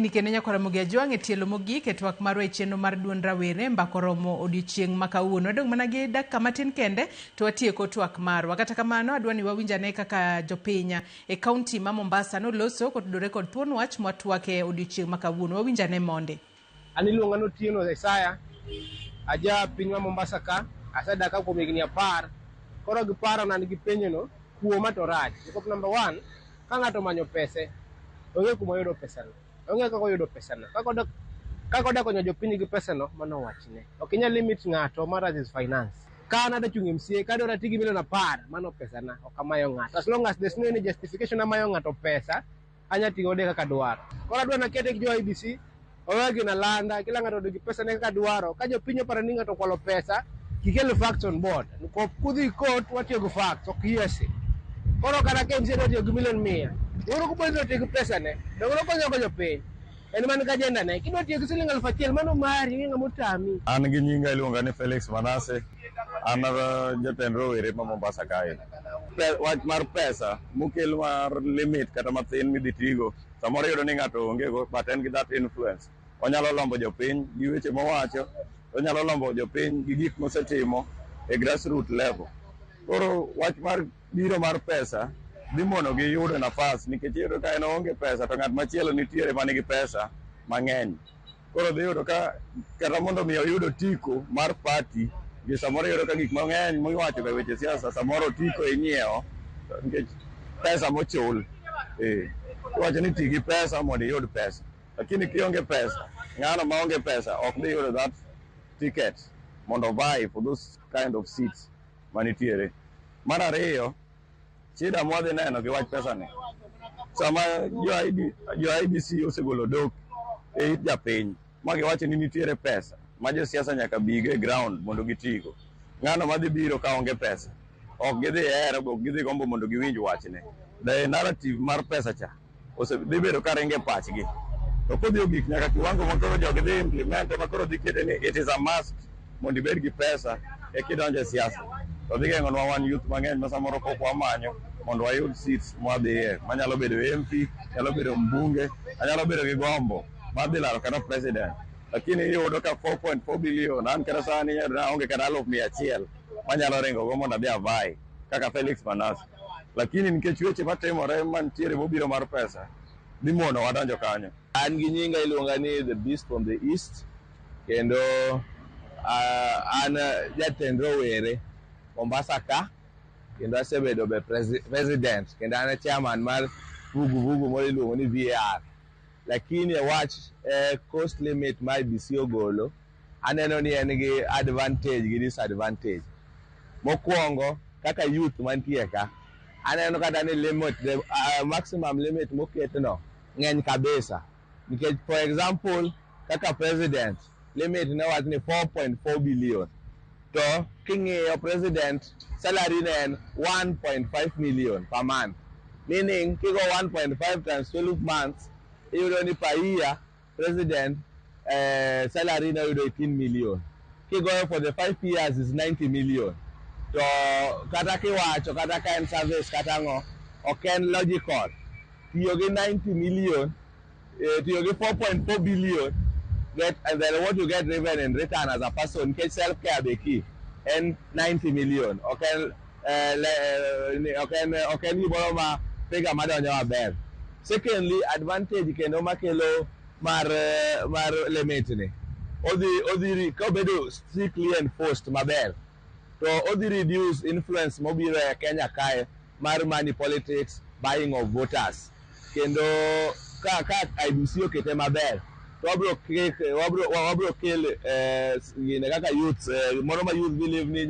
Wachiegni kendo nyakwara Ramogi Ajwang' e tielo mogik e twak marwa e chenro mar duond rawere mbaka oromo odiochieng' ma kawuono. Wadong' mana gi dakika matin kende to watieko twak marwa. Kata kamano adwa ni wawinj ane kaka jopiny e kaunti ma Mombasa noloso kotudore kod thuon wach mwatwake odiochieng' ma kawuono. Wawinj ane monde. An iluonga ni Otieno Isaya, aja piny ma Mombasa ka, asedak ka kuom higni 10. Koro gi paro na nigi penjo no, kuoma to rach. Nikop number one, ka ng'ato omanyo pese, onge kuma oyudo pesano. Onge kaka oyudo pesano. Kaka odak konyo jopiny gi pesano, mano wachne. Ok inyal limit ng'ato mar as his finance. Ka an adwa chung' MCA, ka adwaro ati gi milion 10, mano pesana, ok amayo ng'ato. As long as there's no any justification amayo ng'ato pesa, anya tiyo kode kaka dwaro. Koro adwa nakete gi jo IEBC, owe gina landa, kila ng'ato odhi gi pesa ne kaka dwaro. Ka jopiny oparo ni ng'ato okwalo pesa, kikel facts on board. Nikop kudhi court, watiyo gi facts, ok hearsay. Koro kata ka MCA dwa tiyo gi milion 100, Uhuru Kubondi dwa tiyo gi pesa ne, donge nokonyo go jopiny. En mana gi agenda ne. Kidwa tiyo gi siling 1000, mano mari, onge ng'ama otami. An gi nyinga iluonga ni Felix Manase, an jatend rowere ma Mombasa kae. Wach mar pesa mokel mar limit kata mathin midhi tigo, samoro iyudo ni ng'ato onge go but en gi that influence. Onyalo lombo jopiny gi weche mowacho, onyalo lombo jopiny gi gik mosetimo e grassroot level. Koro wach mar biro mar pesa dhi mono gi yudo nafas nikech iyudo ka en oonge pesa to ng'at machielo nitiere manigi pesa mang'eny. Koro dhi yudo ka kata mondo mi oyud otiko mar party gi samoro iyudo ka gik mang'eny miwacho ga weche siasa samoro otiko inyiewo nikech pesa mochul. Iwacho ni ti gi pesa mondo iyud pesa. Lakini kionge pesa, ng'ano maonge pesa ok dhi yudo that ticket mondo vie for those kind of seats manitiere. Mar ariyo, shida mwadhi neno gi wach pesa ni, sama jo IEBC osegolo dok e it japiny ma giwacho ni nitiere pesa ma josiasa nyaka bigo e ground mondo gitigo. Ng'ano madhi biro ka onge pesa? Ok gidhi hero, ok gidhi gombo mondo giwinj wachne. The narrative mar pesa cha dhi bedo ka ringo e pachgi. To kodhi ogik nyaka kiwango ma koro jogi dhi implement ma koro dhi kete ni it is a must mondo ibed gi pesa eka idonjo e siasa. To dhi geng'onwa wan youth mang'eny ma samoro pok wamanyo mondo wayud seats mwadhiye manyalo bedo MP, nyalo bedo mbunge, anyalo bedo gi gombo mar dhi laro kata president. Lakini iyudo ka 4.4 billion an kata sani inyalo yudo ni aonge kata 100,000 manyalo ringo go mondo adhi avie kaka Felix Manase. Lakini nikech weche matimore mantiere mobiro mar pesa dhi mono wadonjo kanyo. An gi nyinga iluonga ni The Beast from the East kendo an jatend rowere Mombasa ka kendo asebedo be president kendo an e chairman mar vugu vugu moro iluongo ni VAR. Lakini e wach cost limit ma IEBC ogolo aneno ni en gi advantage gi disadvantage. Mokwongo kaka youth mantie ka aneno kata ni limit the maximum limit moket no ng'eny kabisa nikech, for example, kaka president limit ne wach ni 4.4 billion to king'iyo president salary ne en 1.5 million per month, meaning kigo 1.5 times 12 months iyudo ni per year president salary ne oyudo 18 million. Kigoyo for the 5 years is 90 million. To kata kiwacho kata ka en service kata ang'o, ok en logical tiyo gi 90 million, tiyo gi 4.4 billion get and then what you get even in return as a person nikech self care be key en 90 million ok en ok en gimoro ma figure madonjo maber. Secondly, advantage kendo makelo mar limit ni odhi kobedo strictly enforced maber to odhi reduce influence mobiro e Kenya kae mar money politics, buying of voters. Kendo ka IEBC okete maber to wabro kel gine kaka youths moro ma youth believe ni